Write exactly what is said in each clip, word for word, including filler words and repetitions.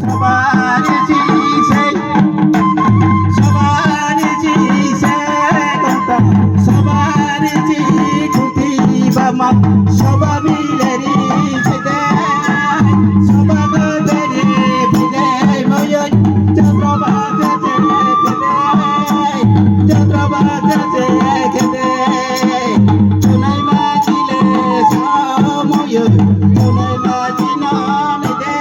Sobari chise, sobari chise, kota, sobari chi kuti bama, soba mileri chide, soba goteri chide, moyoi, chakroba chide, chakroba chide, chunai ma chile, somoyoi, chunai ma chino nide.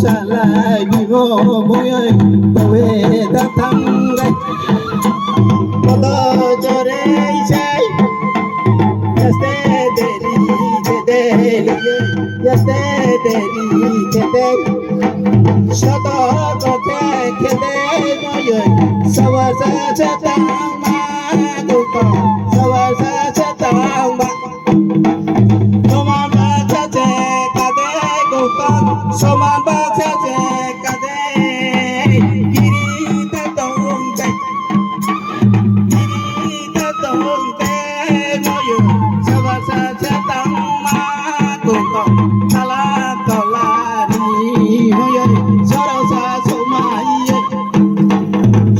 Salai bibo boyoi bawe da thangai. Kodo jore isai. Yaste deri jede. Yaste deri jede. Shoto kote kede boyoi. Sawa sa sa tangma. Sawa sa sa tangma. Soman baksa se kade gokam, soman baksa se kade. Kiri ta tong te, kiri ta tong te, moyo, saba sa se tang ma gokam, sala tola ni moyo, soro sa somai ye.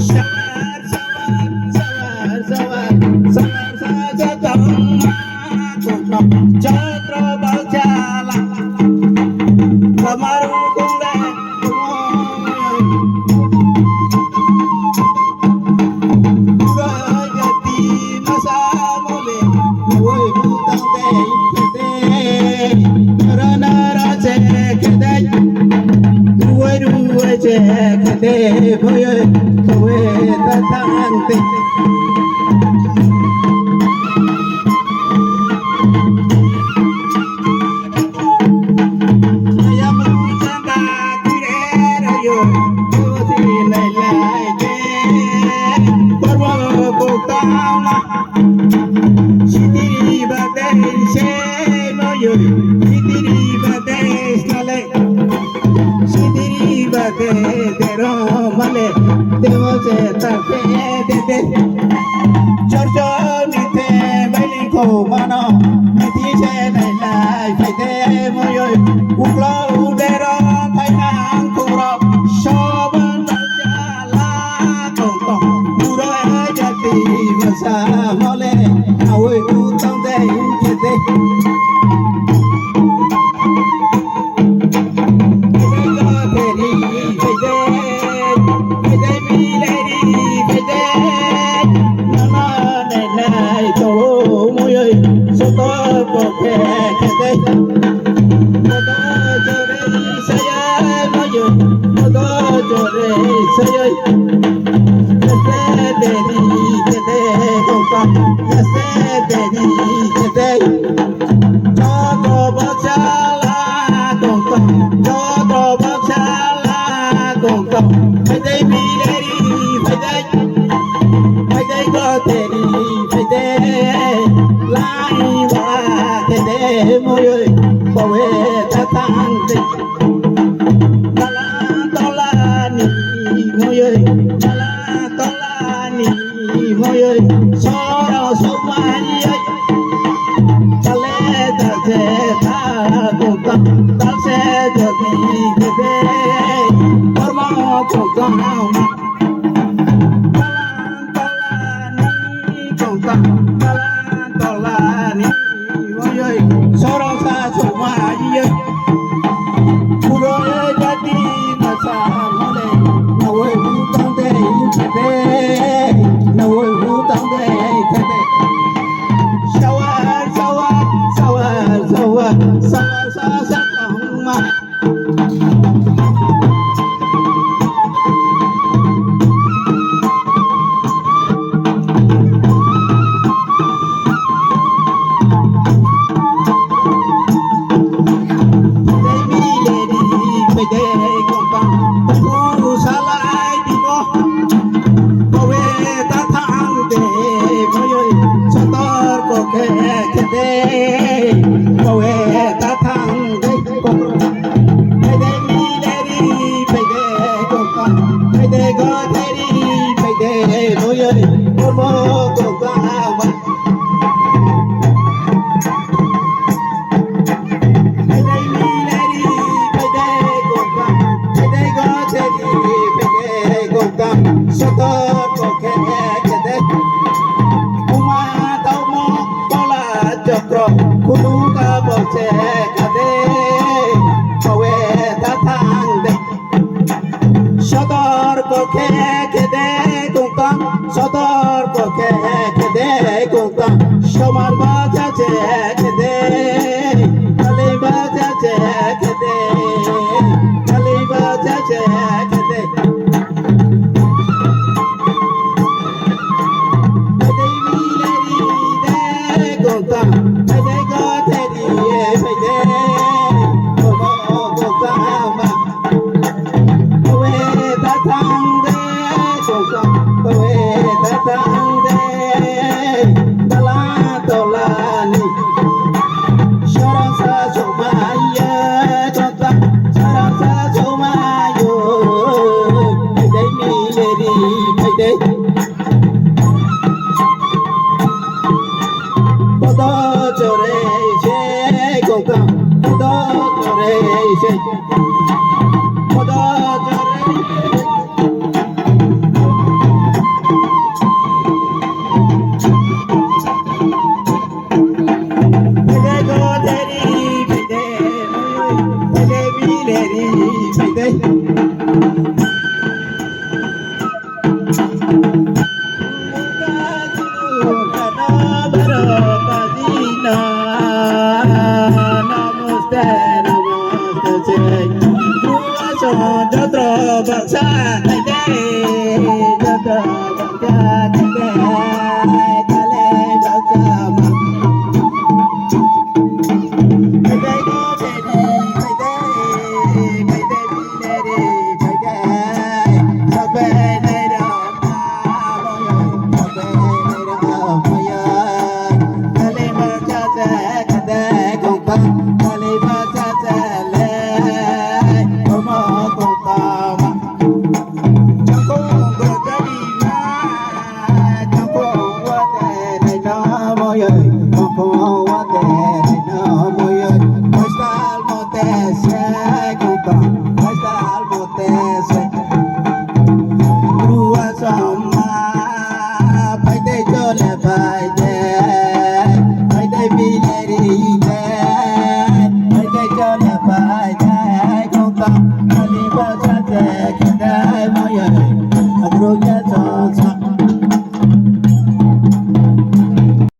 Sar sawar, sawar, sawar, sawar sa se tang ma. Chakra bajala. Kamaru kumle. Gati masa mole. Woi butang dei kete. Rana raje kete. Woi ruwe je kete. Boye. Woi tatang te. Sitiri bade dero male, devo se ta pe de de. Chor chor ni te baili ko mano, miti se nai lai pe de moyoi. Uklo udero paina kuro, shoban jala koko. Uro jati masa mole, awe utang de ke de. Tangde. Tala tolani moyoi, tala tolani moyoi, soro somayoi. Tale tase ta kukam, tase jodi gede, kormo kukam. Tolani kongkang, tolani, oyoi, sorosa somayoi. Puroi jadi masa mole, nawoi hutang de kete, nawoi hutang de kete. Sawar, sawar, sawar, sawar, sawar, sawar, sawar, sawar. Sotor kokhe khede, kowe ta thang de kokro. Phai de mileri, phai de kokam, phai de gotheri, phai de boyori, bobo kokam. Phai de mileri, phai de kokam, phai de gotheri, phai de kokam. Sotor kokhe khede. Uma tamo kola chokro, khuluka bose kade, kowe ta thang de. Sotor kokhe khede kungtang, sotor kokhe khede kungtang, somar bacha che khede, kali bacha che khede, kali bacha che khede. Sorasa somaya, sorasa somayo, phaidai mileri, phaidai. Kodo chore se kokam, kodo chore se, kodo chore se. Namaste, namaste, jotro baksa khaide, jotro baksa khaide.